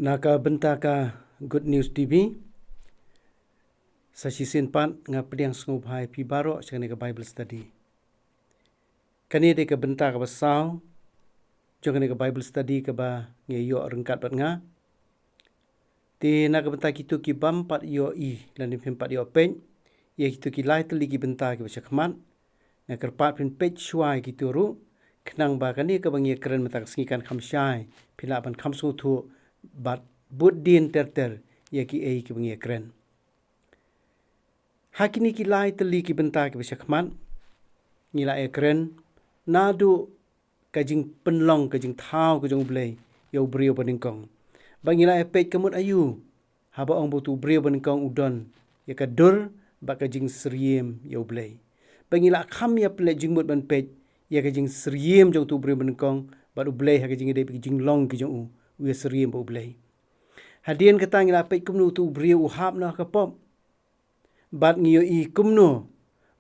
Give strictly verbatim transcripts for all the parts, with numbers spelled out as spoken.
Na ka bynta ka Good News T V, sa shisien pat nga pdiang sngewbha ïa phi baroh sha kane ka Bible study. Kane dei ka bynta kaba saw jong kane ka Bible study kaba ngi ïoh ryngkat bad nga. Te na ka bynta kito ki bym pat ïohi lane phim pat ïoh peit ïa kito ki lai tylli ki bynta kiba sha khmat, nga kyrpad phin peit shuwa ïa kito ruh, khnang ba kane kaba ngi ïa kren mynta ka sngi kan kham shai, phin lah ban kham sngewthuh bad bud dien ter ter ïa kiei kiba ngi ïa kren. Ha kine ki lai tylli ki bynta kiba sha khmat, ngi la ïa kren naduh ka jingpynlong ka jingthaw ka jong U Blei ïa u briew banyngkong. Ba ngi la ïa peit ka mut aïu haba ong ba uto u briew banyngkong u don ïa ka dur bad ka jingsyriem ïa U Blei. Ba ngi la kham ïa pynleit jingmut ban peit ïa ka jingsyriem jong uto u briew banyngkong bad U Blei ha ka jingïadei bad ka jinglong ka jong u, u ïa syriem bad U Blei. Hadien kata ngi la peit kumno uto u briew u hap noh ha ka pop. Bad ngi ïohi kumno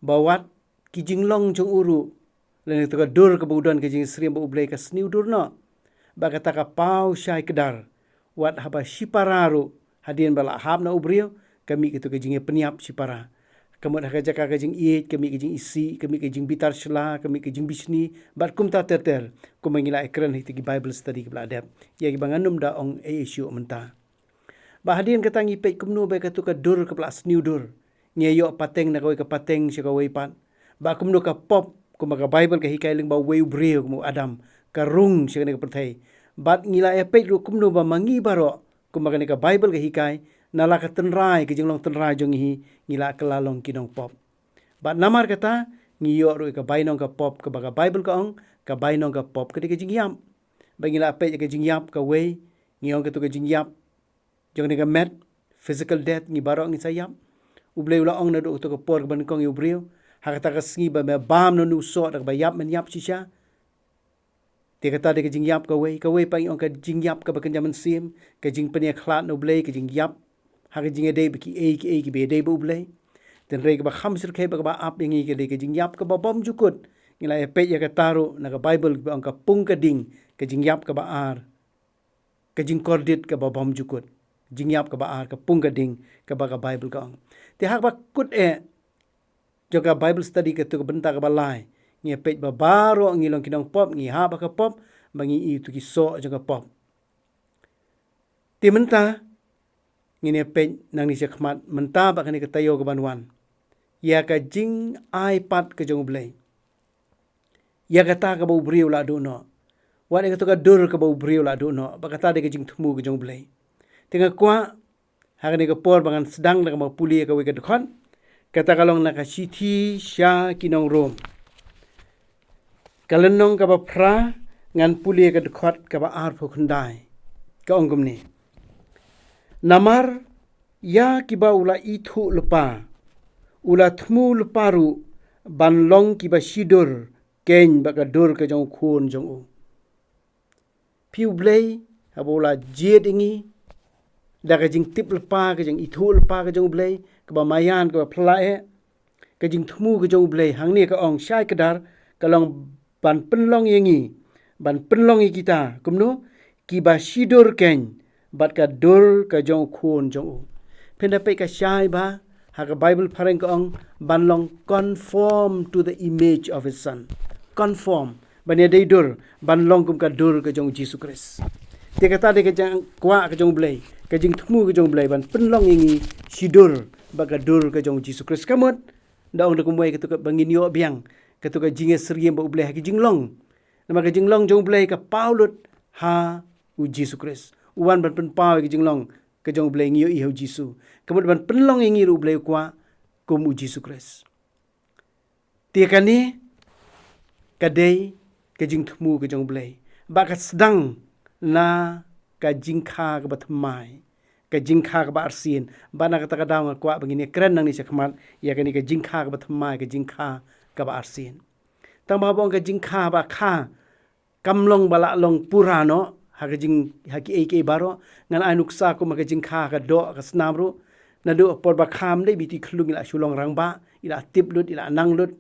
ba wat ki jinglong jong u ruh, lane kato ka dur kaba u don ka jingsyriem bad U Blei ka sniew dur noh. Bad kata ka paw shai kdar, wat haba shipara ruh, hadien ba la hap noh u briew, ka mih kato ka jingïapynïap shipara. Ka mut ha ka jaka ka jingïeit, ka mih ka jingisih, ka mih ka jingbitar shla, ka mih ka jingbishni, bad kumta ter ter, kumba ngi la ïa kren ha kito ki Bible study kiba la dep. Ïa kiba ngan ym da ong ei ei shuh mynta. Ba hadien kata ngi peit kumno ba kato ka dur kaba la sniew dur, ngi ïoh pateng na kawei ka pateng sha kawei pat. Ba kumno ka pop, kumba ka Bible ka hikai lyngba uwei u briew kumba u Adam, ka rung sha kane ka pyrthei. Bad ngi la ïa peit ruh kumno ba ma ngi baroh, kumba kane ka Bible ka hikai, na la ka tynrai, ka jinglong tynrai jong ngi hi, ngi la kylla long ki nongpop. Bad namar kata, ngi ïoh ruh ïa ka bainong ka pop, kaba ka Bible ka ong, ka bainong ka pop ka dei ka jingïap. Ba ngi la peit ïa ka jingïap kawei, ngi ong kato ka jingïap jong kane ka met, physical death, ngi baroh ngin sa ïap. U Blei u la ong naduh kato ka por kaba nyngkong ïa u briew, ha kata ka sngi ba me bam na une u soh, da kaba ïap men ïap shisha. Te kata dei ka jingïap kawei, kawei pat ngi ong ka jingïap kaba kynja mynsiem, ka jingpynïakhlad na U Blei, ka jingïap ha ka jingïadei bad kiei kiei kiba ïadei bad U Blei. Te hynrei kaba kham shyrkhei bad kaba ap ïa ngi ka dei ka jingïap kaba bymjukut. Ngi la ïa peit ïa kata ruh na ka Bible, kaba ong ka pung ka ding, ka jingïap kaba ar, ka jingkordit kaba bymjukut. Jingïap kaba ar, ka pung ka ding, kaba ka Bible ka ong. Te ha kaba kut eh jong ka Bible study, kato ka bynta kaba lai, ngi ïa peit ba baroh ngi long ki nongpop, ngi hap ha ka pop, ba ngi ïohi ïa ki soh jong ka pop. Te mynta ngin ïa peit nangne sha khmat, mynta bad kane ka taïew kaban wan, ïa ka jingai pat ka jong U Blei. Ïa kata kaba u briew u la duh noh. Wat ïa kato ka dur kaba u briew u la duh noh, bad kata dei ka jingthmu ka jong U Blei. Te nga kwah ha kane ka por ba ngan sdang da kaba pule ïa kawei ka dkhot. Kata ka long na ka shithi sha ki nong Rom, ka lynnong kaba phra, ngan pule ïa ka dkhot kaba arphew khyndai. Ka ong kumne: Namar ïa kiba u la ithuh lypa, u la thmu lypa ruh ban long kiba shidur keiñ bad ka dur ka jong U Khun jong u. Phi, U Blei haba u la jied ïa ngi da ka jingtip lypa, ka jingithuh lypa ka jong U Blei, kaba maïan, kaba phylla eh, ka jingthmu ka jong U Blei hangne ka ong shai kdar, ka long ban pynlong ïa ngi, ban pynlong ïa kita, kumno, kiba shidur keiñ bad ka dur ka jong U Khun jong u. Phin da peit ka shai ba ha ka Bible phareng ka ong, ban long conform to the image of his son. Conform, ban ïadei dur, ban long kum ka dur ka jong U Jisu Khrist. Te kata dei ka jingkwah ka jong U Blei, ka jingthmu ka jong U Blei, ban pynlong ïa ngi shidur bad ka dur ka jong U Jisu Khrist. Ka mut, da ong da kumwei, kato kaba ngin ïoh biang kato ka jingïasyriem bad U Blei ha ka jinglong. Namar ka jinglong jong U Blei ka paw lut ha U Jisu Khrist. U wan ban pynpaw ïa ka jinglong ka jong U Blei, ngi ïohi ha U Jisu. Ka mut ban pynlong ïa ngi ruh U Blei u kwah kum U Jisu Khrist. Te kane ka dei ka jingthmu ka jong U Blei, ba ka sdang na ka jingkha kaba thymmai, ka jingkha kaba arsien. Bad na kata ka daw nga kwah ba ngin ïa kren nangne sha khmat ïa kane ka jingkha kaba thymmai, ka jingkha kaba arsien. Tang ba haba ong ka jingkha ba kha, kam long ba la long pura noh ha ka jing, ha kiei kiei baroh. Ngan ai nuksa kum ha ka jingkha ka doh ka snam ruh. Naduh por ba kha ym dei ba iti khyllung ngi la shu long rangbah, i la tip lut, i la nang lut,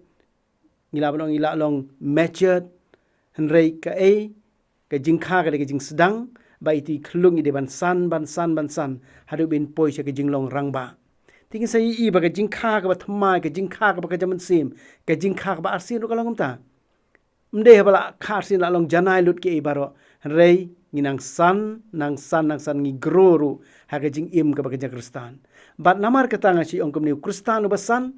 ngi la ban ong i la long matured. Hynrei kaei, ka jingkha ka dei ka jingsdang, Ba ïa kito ki khyllung i dei ban san, ban san, ban san haduh ba in poi sha ka jinglong rangbah. Te ngin sa ïohi ba ka jingkha kaba thymmai, ka jingkha kaba kjam mynsiem, ka jingkha kaba arsien ruh ka long kumta. Ym dei haba la kha arsien la long janai lut kiei baroh. Hynrei ngi nang san, nang san, nang san, ngi grow ruh ha ka jingim kaba kjat Khristan. Bad namar kata nga shu ong kumne, u Khristan uba san,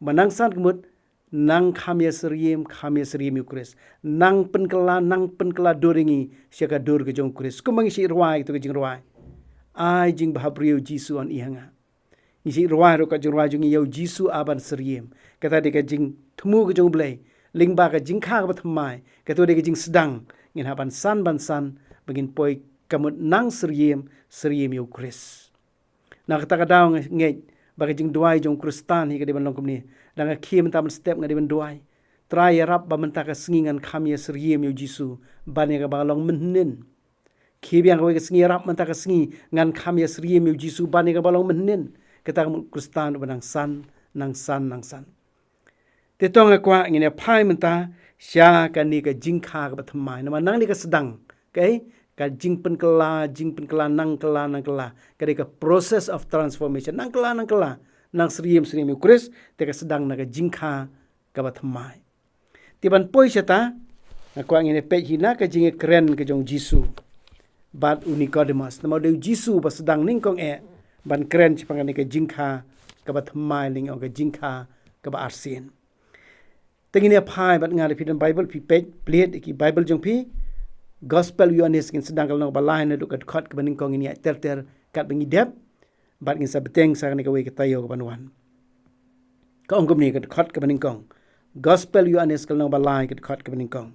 ba nang san ka mut, nang kham ïasyriem, kham ïasyriem ïa u Khrist. Nang pynkylla, nang pynkylla dur ïa ngi sha ka dur ka jong u Khrist. Kumba ngi shu rwai ïa kito ki jingrwai. Ai jingbhabriew Jisu yn ïa nga. Ngi shu rwai ruh ka jingrwai jong ngi, ïa u Jisu a ban syriem. Kata dei ka jingthmu ka jong u Blei. Lyngba ka jingkha kaba thymmai, kato dei ka jingsdang. Ngin hap ban san, ban san ba ngin poi ka mut nang syriem, syriem ïa u Khrist. Na kata ka daw nga ngeit ba ka jingduwai jong u Khristan hi ka dei ban long kumne. Dang ka khie mynta mynstep nga dei ban duwai, Trai, ïarap ba mynta ka sngi ngan kham ïasyriem ïa u Jisu ban ïa kaba long mynhynnin. Khie biang kawei ka sngi, ïarap mynta ka sngi ngan kham ïasyriem ïa u Jisu ban ïa kaba long mynhynnin. Kata ka mut u Khristan uba nang san, nang san, nang san. Te to nga kwah ngin ïa phai mynta sha kane ka jingkha kaba thymmai. Namar nangne ka sdang, okay? Ka jingpynkylla, jingpynkylla, nang kylla, nang kylla. Ka dei ka process of transformation. Nang kylla, nang kylla, nang syriem, syriem ïa u Khrist, te ka sdang na ka jingkha kaba thymmai. Te ban poi shata, nga kwah ngin ïa peit hi na ka jingïakren ka jong u Jisu bad u Nikodemos. Namar u dei u Jisu ba sdang nyngkong eh ban kren shaphang kane ka jingkha kaba thymmai, lane ka jingkha kaba arsien. Te ngin ïa phai bad nga da phi don Baibl, phi peit, plie ïa ki Baibl jong phi. Gospel u Ïoannis, ngin sdang ka lynnong ba lai naduh ka dkhot kaba nyngkong, ngin ïa ter ter katba ngi dep. Bad ngin sa bteng sa kane kawei ka taïew kaban wan. Ka ong kumne, ka dkhot kaba nyngkong. Gospel u Ïoannis ka lynnong ba lai, ka dkhot kaba nyngkong.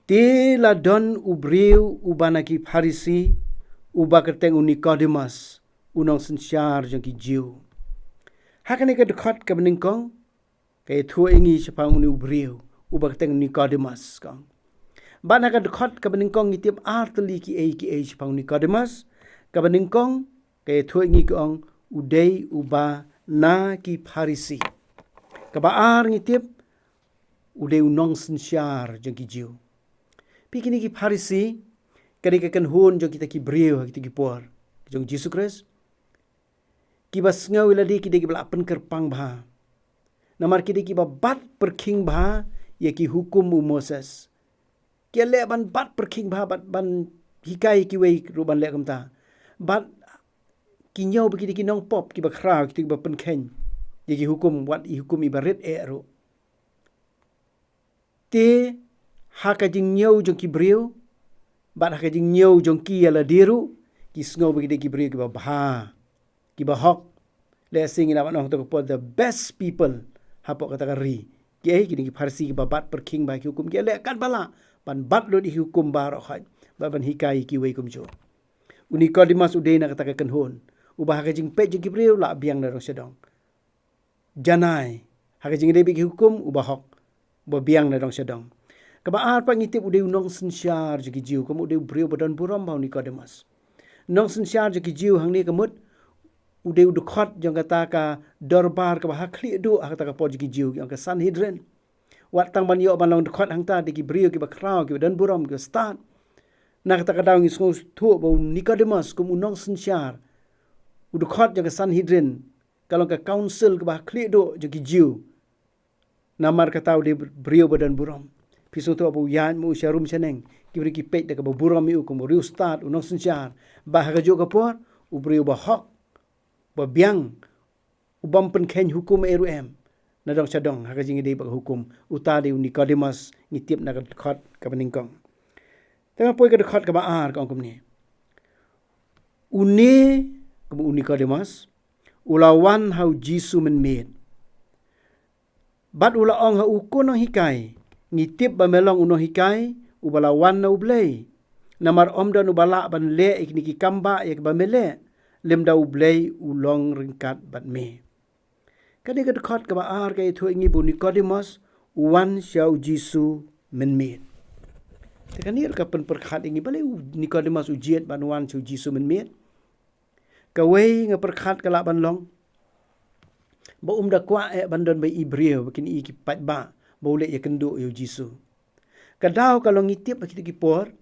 Te la don u briew uba na ki Pharisi, uba kyrteng u Nikodemos, u nongsynshar jong ki Jiw. Ha kane ka dkhot kaba nyngkong, ka ïathuh ïa ngi shaphang une u briew uba kyrteng Nikodemos, ka ong. Bad na ka dkhot kaba nyngkong ngi tip ar tylli kiei kiei shaphang u Nikodemos. Kaba nyngkong, ka ïathuh ïa ngi, ka ong u dei uba na ki Pharisi. Kaba ar ngi tip, u dei u nongsynshar jong ki Jiw. Phi, kine ki Pharisi, ka dei ka kynhun jong kita ki briew ha kito ki por jong u Jisu Khrist, kiba sngew ïa lade ki dei kiba la pynkyrpang bha. Namar ki dei kiba bat pyrkhing bha ïa ki hukum u Moses. Ki ïaleh ban bat pyrkhing bha, bad ban hikai ïa kiwei ruh ban leh kumta. Bad ki ñiew ba ki dei ki nongpop kiba khraw, kito kiba pynkheiñ ïa ki hukum, wat i hukum iba rit eh ruh. Te ha ka jingñiew jong ki briew bad ha ka jingñiew jong ki ïa lade ruh, ki sngew ba ki dei ki briew kiba bha, kiba hok. Lehse ngi lah ban ong ha kato ka por, the best people hapoh kata ka ri. Kiei, ki dei ki Pharisi kiba bat pyrkhing bha ïa ki hukum, ki ïaleh katba lah ban bat lut ïa ki hukum baroh khoit bad ban hikai ïa kiwei kumjuh. U Nikodemos u dei na kata ka kynhun uba ha ka jingpeit jong ki briew la biang na dong sha dong. Janai, ha ka jingïadei bad ki hukum, uba hok, uba biang na dong sha dong. Kaba ar pat ngi tip u dei u nongsynshar jong ki Jiw, kum u dei u briew ba don burom bha u Nikodemos. Nongsynshar jong ki Jiw hangne ka mut u dei u dkhot jong kata ka dorbar kaba ha khlieh duh ha kata ka por jong ki Jiw, ki ong ka Sanhedrin. Wat tang ban ïoh ban long dkhot hangta, dei ki briew kiba khraw, kiba don burom, kiba stad. Na kata ka daw ngi sngewthuh ba u Nikodemos kum u nongsynshar, u dkhot jong ka Sanhedrin, ka long ka council kaba ha khlieh duh jong ki Jiw. Namar kata u dei briew ba don burom. Phi sngewthuh ba u ïaid ma u sha rum sha neng, ki briew ki peit da kaba burom ïa u kum u briew stad, u nongsynshar. Bad ha kajuh ka por, u briew ba hok, ba biang, u bym pynkheiñ hukum eh ruh em, na dong sha dong ha ka jingïadei bad ka hukum. Uta dei u Nikodemos, ngi tip na ka dkhot kaba nyngkong. Te nga poi ka dkhot kaba ar, ka ong kumne. Une, kaba u Nikodemos, u la wan ha u Jisu mynmiet. Bad u la ong ha u, ko Nonghikai, ngi tip ba me long u Nonghikai uba la wan na u Blei. Namar ym don uba lah ban leh ïa kine ki kambah ïa kiba me leh lymda u Blei u long ryngkat bad me. Kane ka dkhot kaba ar ka ïathuh ïa ngi ba u Nikodemos u wan sha u Jisu mynmiet. Te kane ruh ka pynpyrkhat ïa ngi, balei u Nikodemos u jied ban wan sha u Jisu mynmiet. Kawei nga pyrkhat ka lah ban long ba um da kwah eh ban don ba i briew ba kin i ki paidbah ba u leh ïakynduh ïa u Jisu. Ka daw ka long ngi tip ha kito ki por,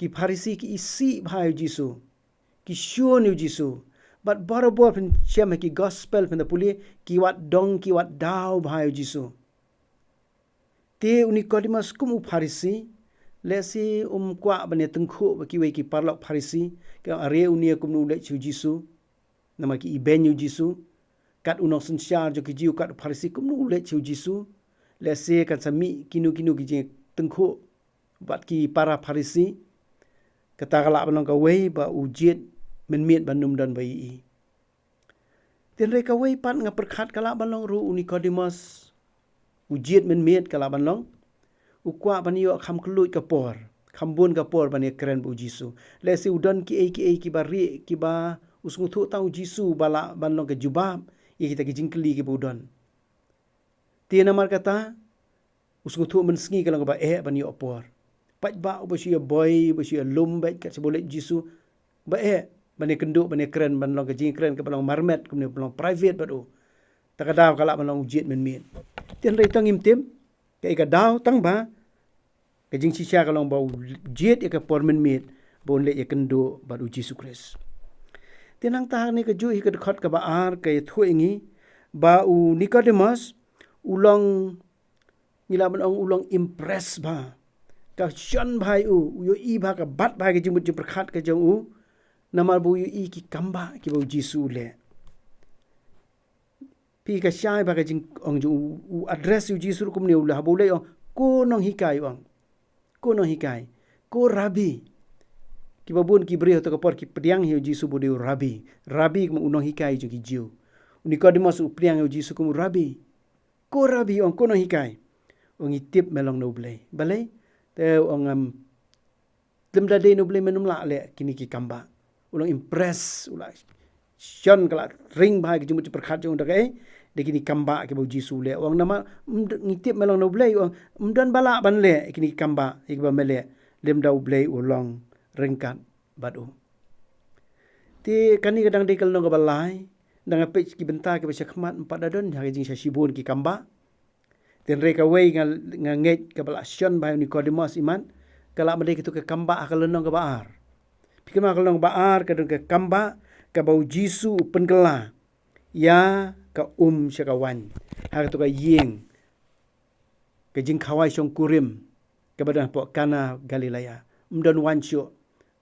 Ki Pharisi ki isih bha ïa u Jisu. Ki shun ïa u Jisu. Bad barabor phin shem ha ki gospel phin da pule, ki wad dong, ki wad daw bha ïa u Jisu. Te u Nikodemus kum u Pharisi, lehse um kwah ban ïa tyngkhuh bad kiwei ki paralok Pharisi, ki ong, are une kumno u leit sha u Jisu. Namar ki ibeiñ ïa u Jisu, kat u nongsynshar jong ki Jiw, kat u Pharisi, kumno u leit sha u Jisu. Lehse kan sa mih kino kino ki jingtyngkhuh bad ki para Pharisi. Kata ka lah ban long kawei ba u jied mynmiet ban ym don ba ïohi. Te hynrei kawei pat nga pyrkhat ka lah ban long ruh u Nikodemus, u jied mynmiet ka lah ban long. U kwah ban ïoh kham kylluid ka por, kham bun ka por ban ïakren bad u Jisu. Lehse u don kiei kiei kiba rieh, kiba u sngewthuh tang u Jisu ba lah ban long ka jubab ïa kita ki jingkylli kiba u don. Te namar kata, u sngewthuh mynsngi ka long kaba eh ban ïoh por. Paidbah uba shu ïa boi, uba shu ïa lum beit kat shaba u leit u Jisu, ba eh ban ïa kynduh, ban ïa kren, ban long ka jingkren kaba long marmet, kumne ban long private bad u. Ta ka daw ka lah ban long u jied mynmiet. Te hynrei to ngim tip kaei ka daw, tang ba ka jingshisha ka long ba u jied ïa ka por mynmiet ba un leit ïa kynduh bad u Jisu Khrist. Te nangta hangne kajuh hi ka dkhot kaba ar ka ïathuh ïa ngi ba u Nikodemus u long, ngi lah ban ong u long impress bha. Ka shon bha ïa u, u ïohi bha, ka bat bha ka jingmut jingpyrkhat ka jong u. Namar ba u ïohi ki kambah kiba u Jisu u leh. Phi ka shai bha ka jingong jong u, u address ïa u Jisu ruh kumne, u lah, haba u leit u ong, ko nonghikai, u ong. Ko nonghikai, ko Rabbi. Kiba bun ki briew ha kata ka por ki pdiang ïa u Jisu ba u dei u Rabbi. Rabbi kumba u nonghikai jong ki Jiw. U Nikodemus u pdiang ïa u Jisu kum u Rabbi. Ko Rabbi, u ong, ko nonghikai. U ong, ngi tip me long na U Blei. Balei? Te u ong, em, lymda dei na U Blei men ym lah leh kine ki kambah. U long impress, u lah shon, ka lah ring bha ka jingmut jingpyrkhat jong u da kaei, da kine ki kambah kiba u Jisu u leh. U ong, namar ym d-, ngi tip me long na U Blei, u ong, ym don ba lah ban leh kine ki kambah ïa kiba me leh lymda U Blei u long ryngkat bad u. Te kane ka dang dei ka lynnong kaba lai, dang nga peit ki bynta kiba sha khmat, ym pat da don ha ka jingshah shibun ki kambah. Te hynrei kawei nga, nga ngeit kaba lah shon bha ïa u Nikodemus imat, ka lah ban dei katu ka kambah ha ka lynnong kaba ar. Phi kynmaw ka lynnong kaba ar ka don ka kambah kaba u Jisu u pynkylla ïa ka um sha ka waiñ ha katu ka ïing, ka jingkhawai shongkurim kaba don hapoh Kana Galilea. Ym don waiñ shuh.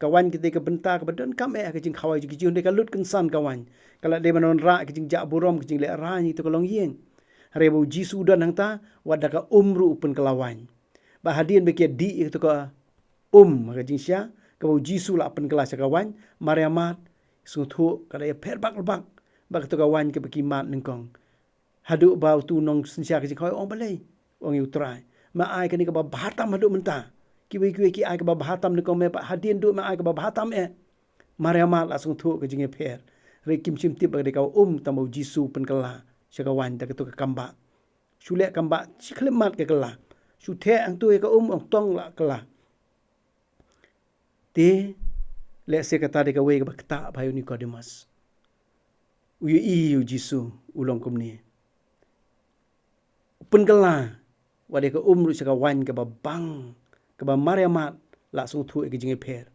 Ka waiñ ka dei ka bynta kaba donkam eh ha ka jingkhawai jong ki Jiw, hynrei ka lut kynsan ka waiñ. Ka la dei ban wanrah ka jingjah burom, ka jinglehrain ïa katu ka longïing. Hynrei ba u Jisu u don hangta, wat da ka um ruh u pynkylla waiñ. Bad hadien ba ki ïa dih ïa katu ka um ha ka jingshisha, kaba u Jisu u la pynkylla sha ka waiñ, mar ïa mad, sngewthuh ka la ïa pher bak bak bad katu ka waiñ kaba ki mad nyngkong. Haduh ba utu u nongsynshar ka jingkhawai u ong, balei? U ong, ïa U Trai, me ai kane kaba bha tam haduh mynta. Kiwei kiwei ki ai kaba bha tam nyngkong, me pat hadien duh me ai kaba bha tam eh. Mar ïa mad la sngewthuh ka jingïapher. Hynrei kim shym tip ba ka dei ka um tang ba u Jisu u pynkylla sha ka waiñ da katu ka kambah. Shu leh kambah shi khyllipmat ka kylla. Shu theh hangto ïa ka um, ong, tong, la kylla. Te lehse kata dei kawei kaba ktah bha ïa u Nikodemus. U ïohi ïa u Jisu u long kumne. U pynkylla, wat ïa ka um ruh sha ka waiñ kaba bang, kaba mar ïa mad la sngewthuh ïa ka jingïapher.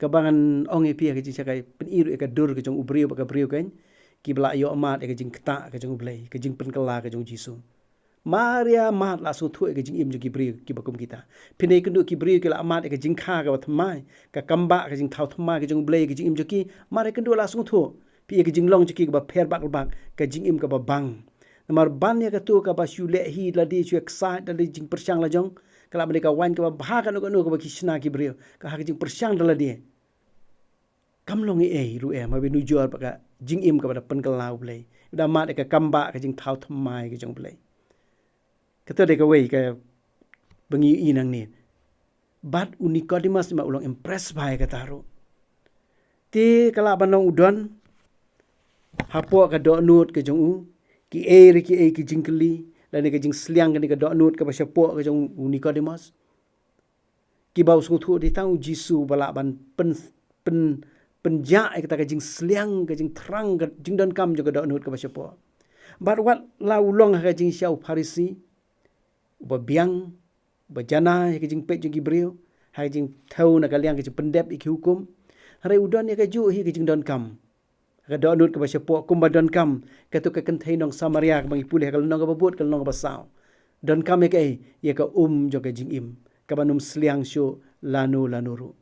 Kaba ngan ong ïa phi ha ka jingshai, ka pyni ruh ïa ka dur ka jong u briew bad ka briew, kan, kiba la ïoh mad ïa ka jingktah ka jong U Blei, ka jingpynkylla ka jong u Jisu. Mar ïa mad la sngewthuh ïa ka jingim jong ki briew kiba kum kita. Phin ïakynduh ki briew ki la mad ïa ka jingkha kaba thymmai, ka kambah, ka jingthaw thymmai ka jong U Blei ïa ka jingim jong ki, mar ïakynduh la sngewthuh. Phi ïa ka jinglong jong ki kaba pher bak bak, ka jingim kaba bang. Namar ban ïa katu kaba shu leh hi da lade, shu excite da lade, jingpyrshang la jong, ka lah ban dei ka waiñ kaba bha kano kano kaba ki shna ki briew, ka ha ka jingpyrshang da lade. Kam long ei ei ruh eh, ma ba nujor bad ka jingim kaba da pynkylla U Blei, da mad ïa ka kambah, ka jingthaw thymmai ka jong U Blei. Kata dei kawei kaba ngi ïohi nangne. Bad u Nikodemus ma u long impress bha ïa kata ruh. Te ka lah ban long u don hapoh ka dohnud ka jong u kiei re kiei ki jingkylli lane ka jingsliang kane ka dohnud kaba shapoh ka jong u Nikodemus. Kiba u sngewthuh dei tang u Jisu ba lah ban pyn, pyn, pynjah ïa kata ka jingsliang, ka jingthrang, ka jingdonkam jong ka dohnud kaba shapoh. Bad wat la u long ha ka jingshisha u Pharisi uba biang, uba janai ha ka jingpeit jong ki briew, Ha ka jingthew na ka liang ka jingpyndep ïa ki hukum. Hynrei u don ïa kajuh hi ka jingdonkam. Ha ka dohnud kaba shapoh kumba donkam kato ka kynthei nong Samaria kaba ngi pule ha ka lynnong kaba bud, ka lynnong kaba saw. Donkam ïa kaei? Ïa ka um jong ka jingim kaba nym sliang shuh lano lano ruh.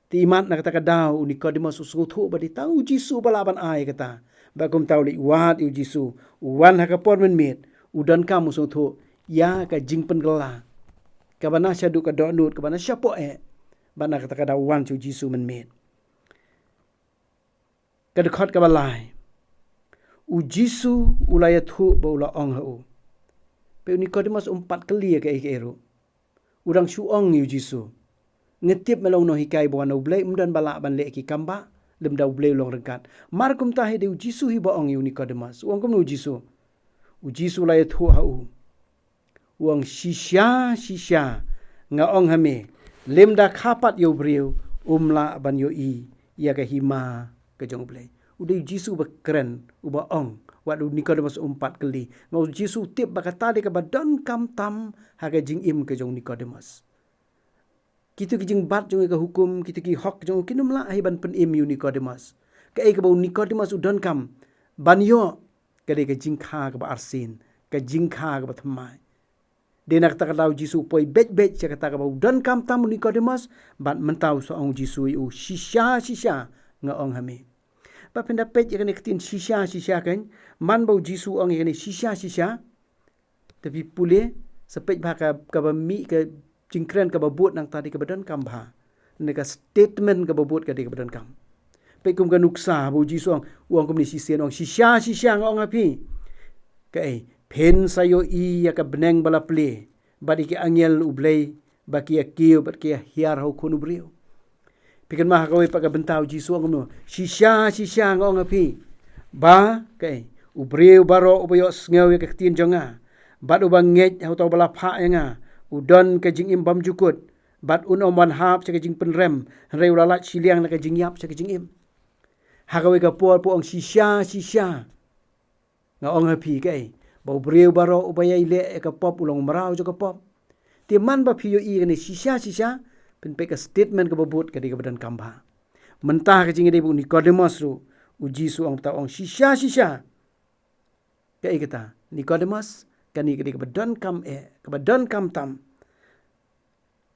Te imat na kata ka daw u Nikodemus u sngewthuh ba dei tang u Jisu ba lah ban ai kata. Bad kumta u leit wad ïa u Jisu, u wan ha ka por mynmiet, u donkam, u sngewthuh ïa ka jingpynkylla kaba na shaduh ka dohnud, kaba na shapoh eh. Bad na kata ka daw u wan sha u Jisu mynmiet. Ka dkhot kaba lai. U Jisu u la ïathuh bad u la ong ha u. Peit u Nikodemus um pat kylli ïa kaei kaei ruh. U dang shu ong ïa u Jisu. Nga tip me long u nonghikai ba wan na u Blei, ym don ba lah ban leh ki kam ba lymda u Blei u long ryngkat. Mar kumta hi dei u Jisu hi ba ong ïa u Nikodemus. U ong kumno u Jisu? U Jisu u la ïathuh ha u. U ong shisha shisha nga ong ha me, lymda kha pat ïa u briew um lah ban ïohi ïa ka hima ka jong u Blei. U dei u Jisu uba kren, uba ong, wat u Nikodemus um pat kylli. Nga u Jisu u tip ba kata dei kaba donkam tam ha ka jingim ka jong u Nikodemus. Kito ki jingbat jong ka hukum, kito ki hok jong u kin ym lah hi ban pynim ïa u Nikodemus. Kaei kaba u Nikodemus u donkam ban ïoh, ka dei ka jingkha kaba arsien, ka jingkha kaba thymmai. Dei na kata ka daw u Jisu u poi beit beit sha kata kaba u donkam tam u Nikodemus, bad mynta u sa ong u Jisu ïa u shisha shisha nga ong ha me. Ba phin da peit ïa kane ka ktien shisha shisha kan, man ba u Jisu u ong ïa kane shisha shisha. Te phi pule, sa peit bha ka, kaba mih ka jingkren kaba bud nangta dei kaba donkam bha. Ne ka statement kaba bud ka dei kaba donkam. Peit kum ka nuksa ba u Jisu u ong, u ong kumne shisien, u ong shisha shisha nga ong ha phi. Kaei, phin sa ïohi ïa ka bneng ba la plie bad ïa ki angel u Blei ba ki ïa kiew bad ki ïa hiar ha u Khun u briew. Phi kynmaw ha kawei pat ka bynta u Jisu u ong kumno? Shisha shisha nga ong ha phi ba, kaei, u briew baroh uba ïohsngew ïa ka ktien jong nga bad uba ngeit ha uta uba la phah ïa nga, u don ka jingim bymjukut, bad un ym wan hap sha ka jingpynrem, hynrei u la lait shiliang na ka jingïap sha ka jingim. Ha kawei ka por pat u ong shisha shisha nga ong ha phi, kaei, ba u briew baroh uba ïai leh ïa ka pop u long u mraw jong ka pop. Te man ba phi ïohi ïa kane shisha shisha, phin peit ka statement kaba bud ka dei kaba donkam bha. Mynta ka jingïadei bad u Nikodemus ruh, u Jisu u ong, ta u ong shisha shisha. Kaei kata? Nikodemus, kane ka dei kaba donkam eh, kaba donkam tam.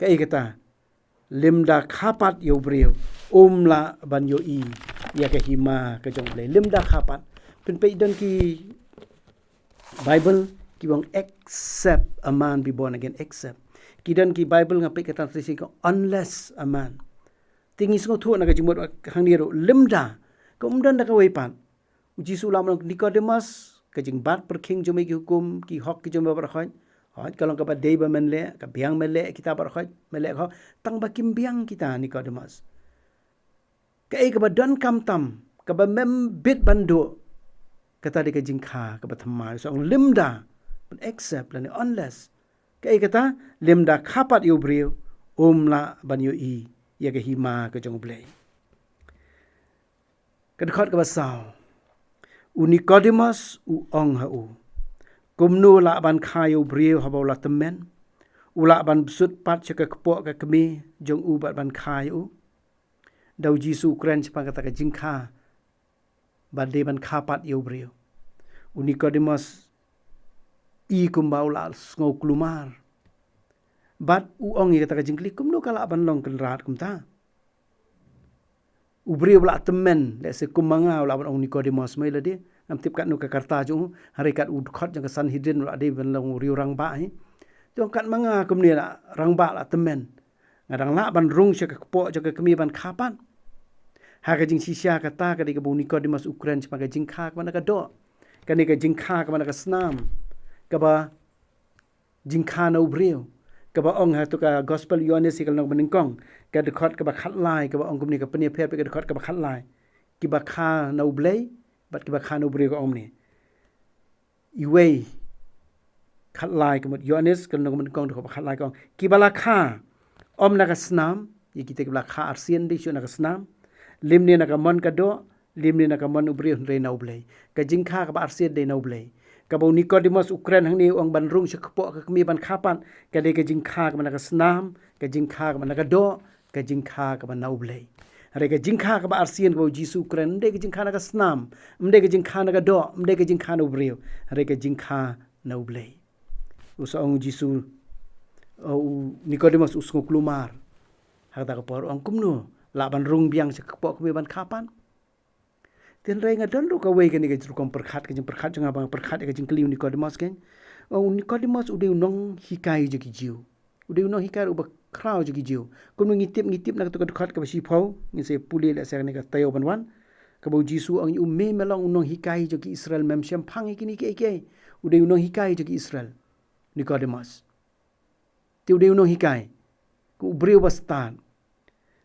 Kaei kata? Lymda kha pat ïa u briew um lah ban ïohi ïa ka hima ka jong u Blei. Lymda kha pat. Phin peit don ki Bible kiba ong except a man be born again, except. Ki don ki Bible nga peit ka translation ka unless a man. Te ngi sngewthuh na ka jingmut hangne ruh lymda, ka um don da kawei pat. U Jisu u la ong Nikodemus, ka jingbat pyrkhing jong me ki hukum, ki hok ki jong me baroh khoit, hooid ka long kaba dei ba men leh, ka biang me leh kita baroh khoit, me leh ka hok, tang ba kim biang kita Nikodemus. Kaei kaba donkam tam, kaba mem bit ban duh, kata dei ka jingkha kaba thymmai, sa ong lymda, ban except lane unless. Kaei kata? Lymda kha pat ïa u briew um lah ban ïohi ïa ka hima ka jong u Blei. Ka dkhot kaba saw. U Nikodemus u ong ha u, kumno lah ban kha ïa u briew haba u la tymmen? U lah ban bsut pat sha ka kpoh ka kmie jong u bad ban kha ïa u? Da u Jisu u kren shaphang kata ka jingkha ba dei ban kha pat ïa u briew. U Nikodemus i kumba u la sngew kulmar bad u ong ïa kata ka jingkylli, kumno ka lah ban long kynrad kumta? U briew ba la tymmen, lehse kum ma nga, u lah ban ong Nikodemus, mai lade, ngam tip katno ka karta jong u, hynrei kat u dkhot jong ka Sanhedrin u la dei ban long u riew rangbah hi. Te u ong kat ma nga kumne la rangbah la tymmen, nga dang lah ban rung sha ka kpoh jong ka kmie ban kha pat? Ha ka jingshisha kata ka dei kaba u Nikodemus u kren shaphang ka jingkha kaba na ka doh. Kane ka jingkha kaba na ka snam, kaba jingkha na u briew, kaba ong ha tu ka Gospel Ïoannis ïa ka lynnong banyngkong, ka dkhot kaba khatlai, kaba ong kumne, ka pynïapher bad ka dkhot kaba khatlai. Kiba kha na u Blei bad kiba kha na u briew ka ong kumne. Iwei khatlai, ka mut Ïoannis ka lynnong banyngkong, dkhot kaba khatlai ka ong, kiba la kha ym na ka snam, ïa kita kiba la kha arsien dei shuh na ka snam, lymne na ka mon ka doh, lymne na ka mon u briew, hynrei na u Blei. Ka jingkha kaba arsien dei na u Blei. Kaba u Nikodemos u kren hangne, u ong ban rung sha kpoh ka kmie ban kha pat, ka dei ka jingkha kaba na ka snam, ka jingkha kaba na ka doh, ka jingkha kaba na U Blei. Hynrei ka jingkha kaba arsien kaba u Jisu u kren, ym dei ka jingkha na ka snam, ym dei ka jingkha na ka doh, ym dei ka jingkha na u briew, hynrei ka jingkha na U Blei. U sa ong u Jisu, uh, u Nikodemos u sngew kulmar. Ha kata ka por u ong, kumno lah ban rung biang sha kpoh kmie ban kha pat? Te hynrei nga don ruh kawei kane ka rukom pyrkhat, ka jingpyrkhat jong nga ba nga pyrkhat ïa ka jingkylli u Nikodemos kein. U Nikodemos u dei u nonghikai jong ki Jiw. U dei u nonghikai ruh uba khraw jong ki Jiw. Kumno ngi tip, ngi tip na katu ka dkhot kaba shiphew, ngin sa pule lehse kane ka taïew ban wan. Kaba u Jisu u ong ïa u, me me long u nonghikai jong ki Israel, mem shemphang ïa kine kiei kiei. U dei u nonghikai jong ki Israel, Nikodemos. Te u dei u nonghikai, u briew ba stad.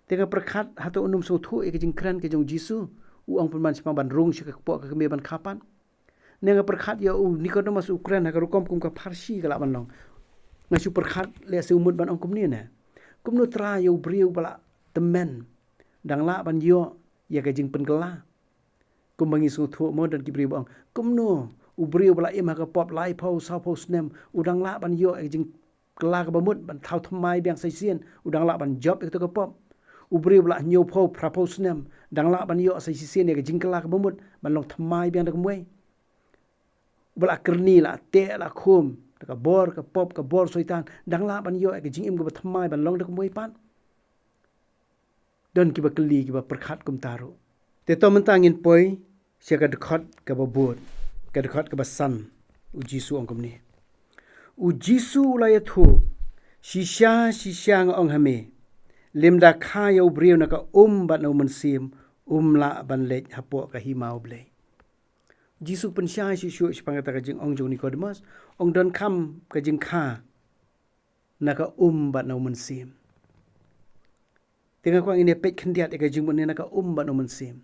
Te nga pyrkhat, hato un ym sngewthuh ïa ka jingkren ka jong u Jisu, u ong pynban shaphang ban rung sha ka kpoh ka kmie ban kha pat? Ne nga pyrkhat ïa u Nikodemos u kren ha ka rukom kum ka pharshi ka lah ban long. Nga shu pyrkhat lehse u mut ban ong kumne ne, kumno Trai, ïa u briew ba la tymmen dang lah ban ïoh ïa ka jingpynkylla? Kumba ngi sngewthuh mo, don ki briew ba ong, kumno u briew ba la im ha ka pop laiphew sawphew snem u dang lah ban ïoh ïa ka jingkylla kaba mut, ban thaw thymmai biang sa shisien, u dang lah ban jop ïa katu ka pop? U briew ba la hynñiewphew phraphew snem dang lah ban ïoh sa shisien ïa ka jingkylla kaba mut, ban long thymmai biang da kumwei? Ba la kyrni, la teh, la khum da ka bor ka pop, ka bor Soitan, dang lah ban ïoh ïa ka jingim kaba thymmai, ban long da kumwei pat? Don kiba kylli, kiba pyrkhat kumta ruh. Te to mynta ngin poi sha ka dkhot kaba bud, ka dkhot kaba san. U Jisu u ong kumne. U Jisu u la ïathuh, shisha shisha nga ong ha me, lymda kha ïa u briew na ka um bad na u mynsiem, um lah ban leit hapoh ka hima U Blei. U Jisu u pynshai shuh shuh shaphang kata ka jingong jong u Nikodemos, ong donkam ka jingkha na ka um bad na u mynsiem. Te nga kwah ngin ïa peit khyndiat ïa ka jingmut ne na ka um bad na u mynsiem.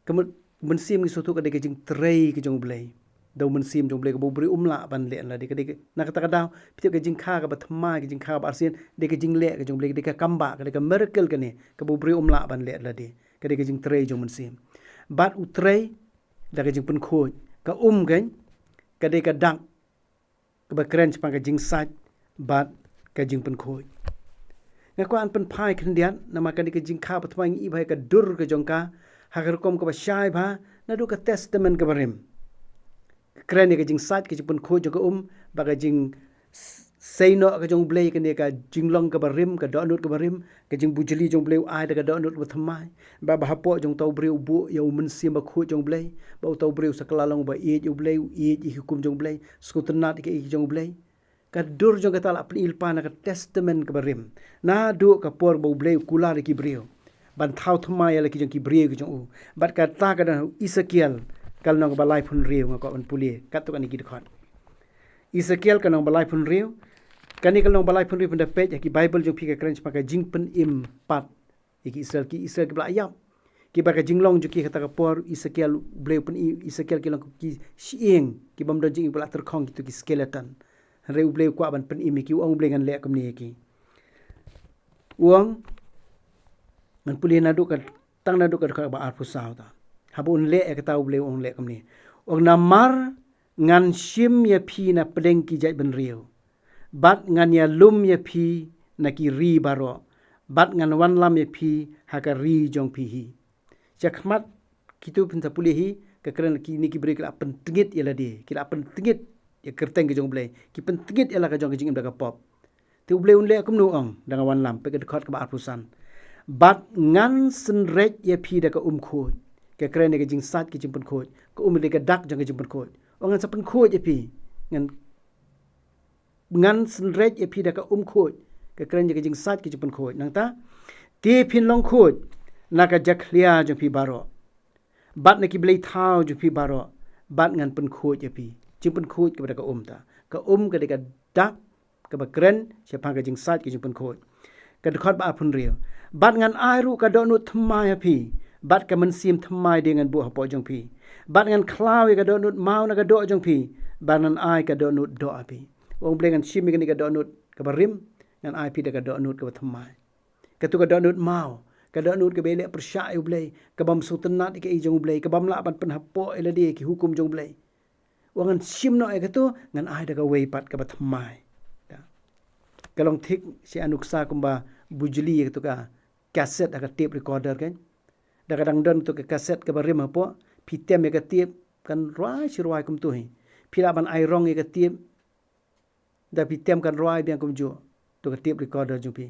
Ka mut mynsiem ngi sngewthuh ka dei ka jingtrei ka jong U Blei. Da u mynsiem jong U Blei kaba u briew um lah ban leh lade, ka dei ka, na kata ka daw phi tip ka jingkha kaba thymmai, ka jingkha kaba arsien, dei ka jingleh ka jong U Blei, ka dei ka kambah, ka dei ka miracle kane, kaba u briew um lah ban leh lade. Ka dei ka jingtrei jong mynsiem. Bad u trei da ka jingpynkhuid. Ka um kein, ka dei ka dak kaba kren shaphang ka jingsait bad ka jingpynkhuid. Nga kwah ban pynphai khyndiat, namar kane ka jingkha ba thymmai ngi i bha ïa ka dur ka jong ka ha ka rukom kaba shai bha naduh ka Testament kaba rim. Ka kren ïa ka jingsait, ka jingpynkhuid jong ka um, bad ka jing s-, sei noh ka jong U Blei, kane ka jinglong kaba rim, ka dohnud kaba rim, ka jingbujli jong U Blei u ai da ka dohnud kaba thymmai. Ba, ba hapoh jong uta u briew u buh ïa u Mynsiem Bakhuid jong U Blei, ba uta u briew sa kylla long uba ïeit ïa U Blei, u ïeit ïa ki hukum jong U Blei, sngewtynnad ïa ka jong U Blei. Ka dur jong kata la pyni lypa na ka Testament kaba rim, naduh ka por ba U Blei u kular ïa ki briew ban thaw thymmai ïa la ki jong ki briew ki jong u. Bad kata ka don ha u Esekiel ka lynnong ba laiphew hynriew, nga kwah ban pule katto katne ki dkhot. Esekiel ka lynnong ba laiphew hynriew. Kane ka lynnong ba laiphew hynriew, phin da peit ha ki Baibl jong phi, ka kren shaphang ka jingpynim pat ïa ki Israel, ki Israel kiba la ïap, kiba ka jinglong jong ki kata ka por Esekiel, U Blei u pyni ïa Esekiel ki long ki shyieng, ki bym don jingim, ba la tyrkhong, kito ki skeleton. Hynrei U Blei u kwah ban pynim ïa ki, u ong U Blei, ngan leh kumne ïa ki. U ong, ngan pule naduh ka, tang naduh ka dkhot ba arphew saw ta. Haba un leh ïa kata, U Blei u ong, leh kumne. U ong, namar ngan shim ïa phi na pdeng ki jaitbynriew, bad ngan ïalum ïa phi na ki ri baroh, bad ngan wanlam ïa phi ha ka ri jong phi hi. Shakhmat kito, phin sa pule hi, ka kren kine ki briew ki la pyntngit ïa lade, ki la pyntngit ïa ka kyrteng ka jong U Blei, ki pyntngit ïa la ka jong ka jingim da ka pop. Te U Blei un leh kumno, u ong, da nga wanlam, peit ka dkhot kaba arphew san. Bad ngan synreit ïa phi da ka um khuid. Ka kren ïa ka jingsait ka jingpynkhuid. Ka um dei ka dak jong ka jingpynkhuid. U ong ngan sa pynkhuid ïa phi. Ngan, ngan synreit ïa phi da ka um khuid. Ka kren ïa ka jingsait ka jingpynkhuid. Nangta, te phin long khuid na ka jakhlia jong phi baroh, bad na ki blei thaw jong phi baroh, bad ngan pynkhuid ïa phi. Jingpynkhuid kaba da ka um ta. Ka um ka dei ka dak kaba kren shaphang ka jingsait ka jingpynkhuid. Ka dkhot ba arphew hynriew. Bad ngan ai ruh ka dohnud thymmai ha phi, bad ka mynsiem thymmai de ngan buh hapoh jong phi. Bad ngan khlaw ïa ka dohnud maw na ka doh jong phi, bad ngan ai ka dohnud doh ha phi. U ong U Blei, ngan shim ïa kane ka dohnud kaba rim, ngan ai phi da ka dohnud kaba thymmai. Kato ka dohnud maw, ka dohnud kaba ïaleh pyrshah ïa U Blei, ka bym sngewtynnad ïa kaei jong U Blei, ka bym lah ban pynhapoh ïa lade ïa ki hukum jong U Blei. Wa ngan shim noh ïa kato, ngan ai da kawei pat kaba thymmai. Da. Ka long thik shi anuksa kumba bujli ïa kato ka cassette ha ka tape recorder kan. Da ka dang don kato ka cassette kaba rim hapoh, phi tem ïa ka tape kan rwai shi rwai kumto hi. Phi lah ban ai rong ïa ka tape, da phi tem kan rwai biang kumjuh to ka tape recorder jong phi.